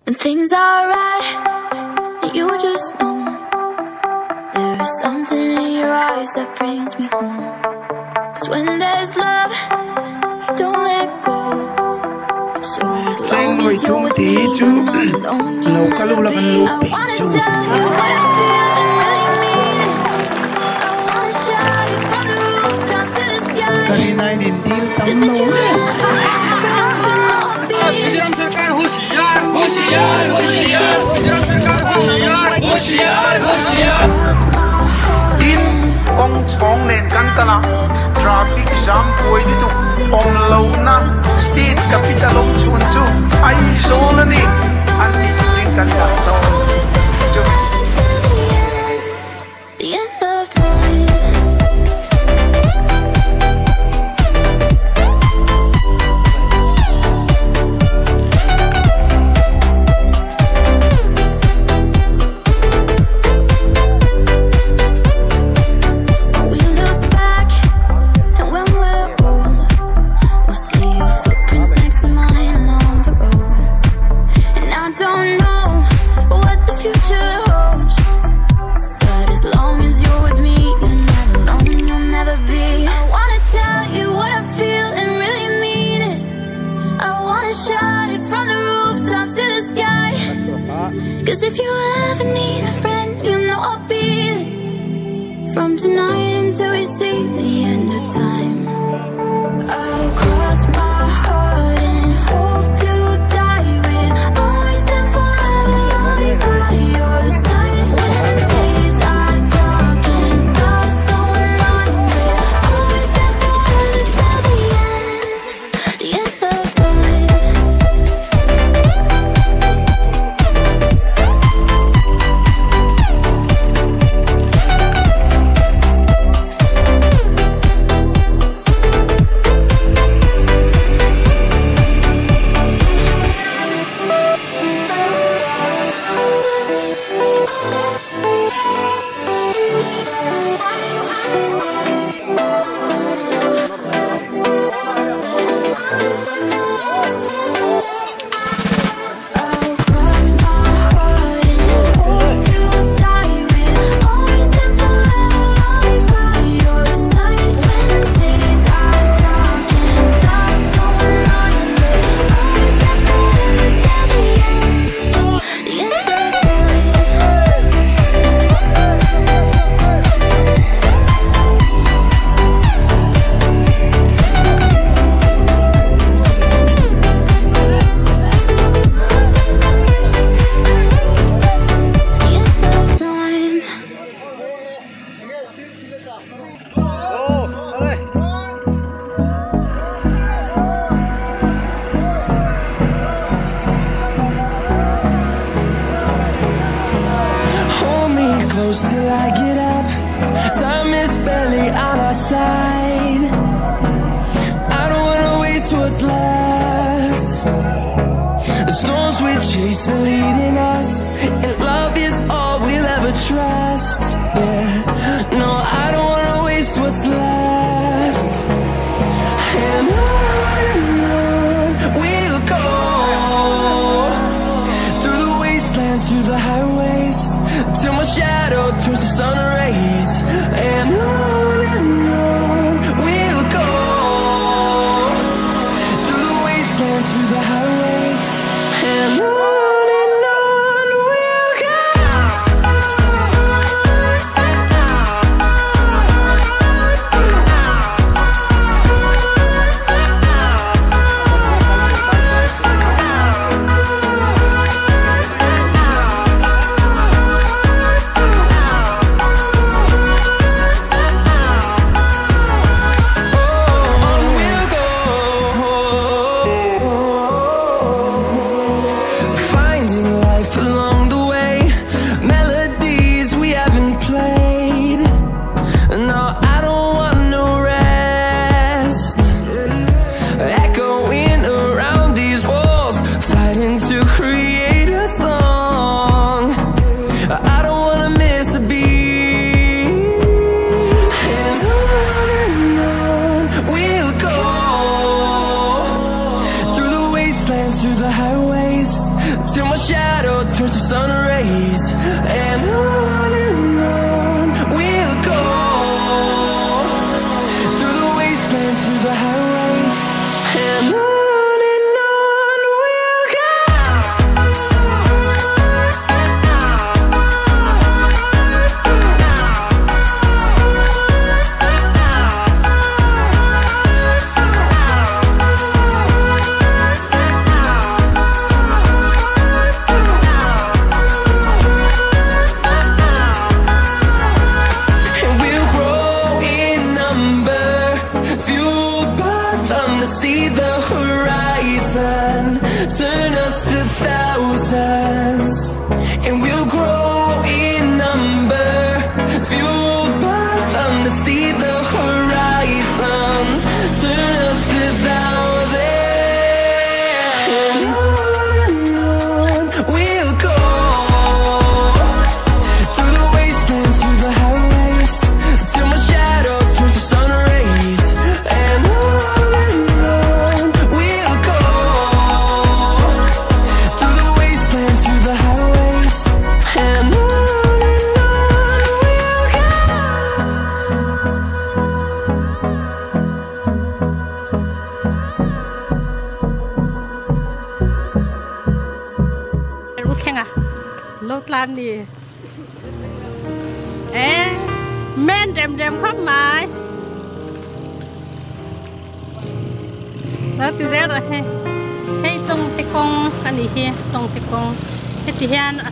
When things are right, you just know there is something in your eyes that brings me home. 'Cause when there's love, you don't let go. So as long Cheng as you're thum with ti me, chu you're not alone, lo you'll kalu never la kan be. lo I pe wanna chu tell you what I feel and really mean it. I wanna shout it from the rooftops to the sky. Karinai din dil tam 'Cause if lo you le ever need a friend, you know I'll be there. Mizoram सरकार होशियार होशियार होशियार मिजोरम सरकार होशियार होशियार होशियार Cross my heart tin and kong chong nen kan tala traffic jam pui ni tu om lo na state capital om chun chu Aizawl ani an ti chu kan da to chu the end of time. We look back, and when we're old, we'll see your footprints next to mine along the road. And I don't know what the future holds, but as long as you're with me, you're not alone, you'll never be. I wanna tell you what I feel and really mean it. I wanna shout it from the rooftops to the sky. 'Cause if you ever need a friend, you know I'll be there. From tonight until we see the end of time. I'll cross my heart and hope to die. We're always and forever, I'll be by your side. When days are dark and stars don't align, we're always and forever till the end of time. I'll cross my heart and hope to die. We're always and forever, I'll be by your side. When days are dark and stars don't align, we're always and forever till the end of time. The end of time. Hold me close till I get up. Time is barely on our side. I don't wanna waste what's left. The storms we chase are leading us, and love is all we'll ever trust. Yeah, no, I don't wanna waste what's left. And on we'll go, through the wastelands, through the highways, till my shadow turns to sun rays. And on we'll go, through the wastelands, through the highways, and on we'll go. We'll go, finding life along the way, melodies we haven't played. No, I don't want no rest. Echoing around these walls, fighting to create a song. I don't wanna miss a beat. And on we'll go, through the wastelands, through the highways, till my shadow turns to sun rays. And on we'll go, through the wastelands, through the highways, and on we'll go. And we'll grow in number, fueled by them to see the horizon, turn us to thousands. And we'll grow in number, fueled by them to see the horizon, turn us to thousands. And on we'll go, through the wastelands, through the highways, till my shadow turns to sun rays. And on we'll go, through the wastelands, through the highways, and on we'll go. Ru thlenga lo tlan ni e men rem rem khop mai lo ti zel rawh he hei chawng te kawng ani hi chawng te kawng heti hian a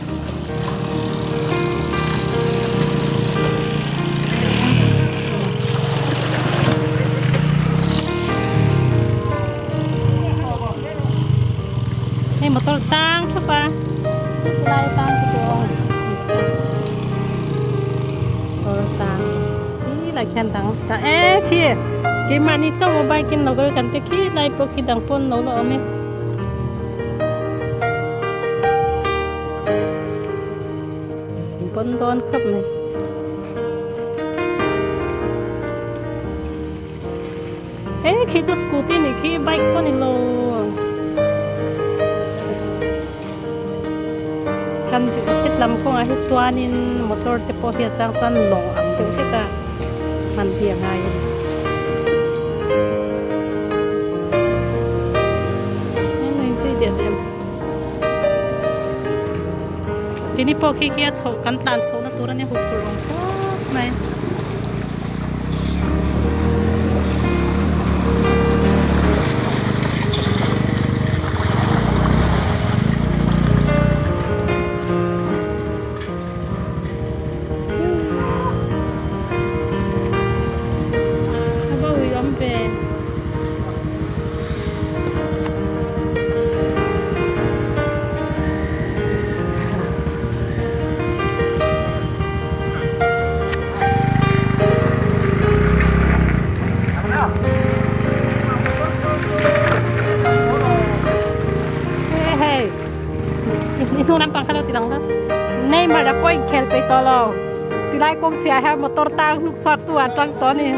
hei motor tang thup a lai tang chu pawh motor tang hi lai khian dang ta e khi keimahni chauh a bike in lo kal kan te khi lai pawh khi dang pawn lo la awm e. Pawn dawn khawp mai. E khi chu scooty ni khi bike pawh ni lo. Kan het lam kawngah hi chuanin motor te pawh hi a chang chuan lawng ang deuh hlek a hman hi a ngai a ni. Tini pawh khi khi a chhoh kan tlan chhohna tur a nia huphurh awm khawp mai. A va ui awm ve. Hey hey i hnu lampang kha lo ti lang la Neymar a pawh inkhel peih tawh lo tilai kawng chhiah hian motor tang hnuk chhuak tu ah tang tawh a ni.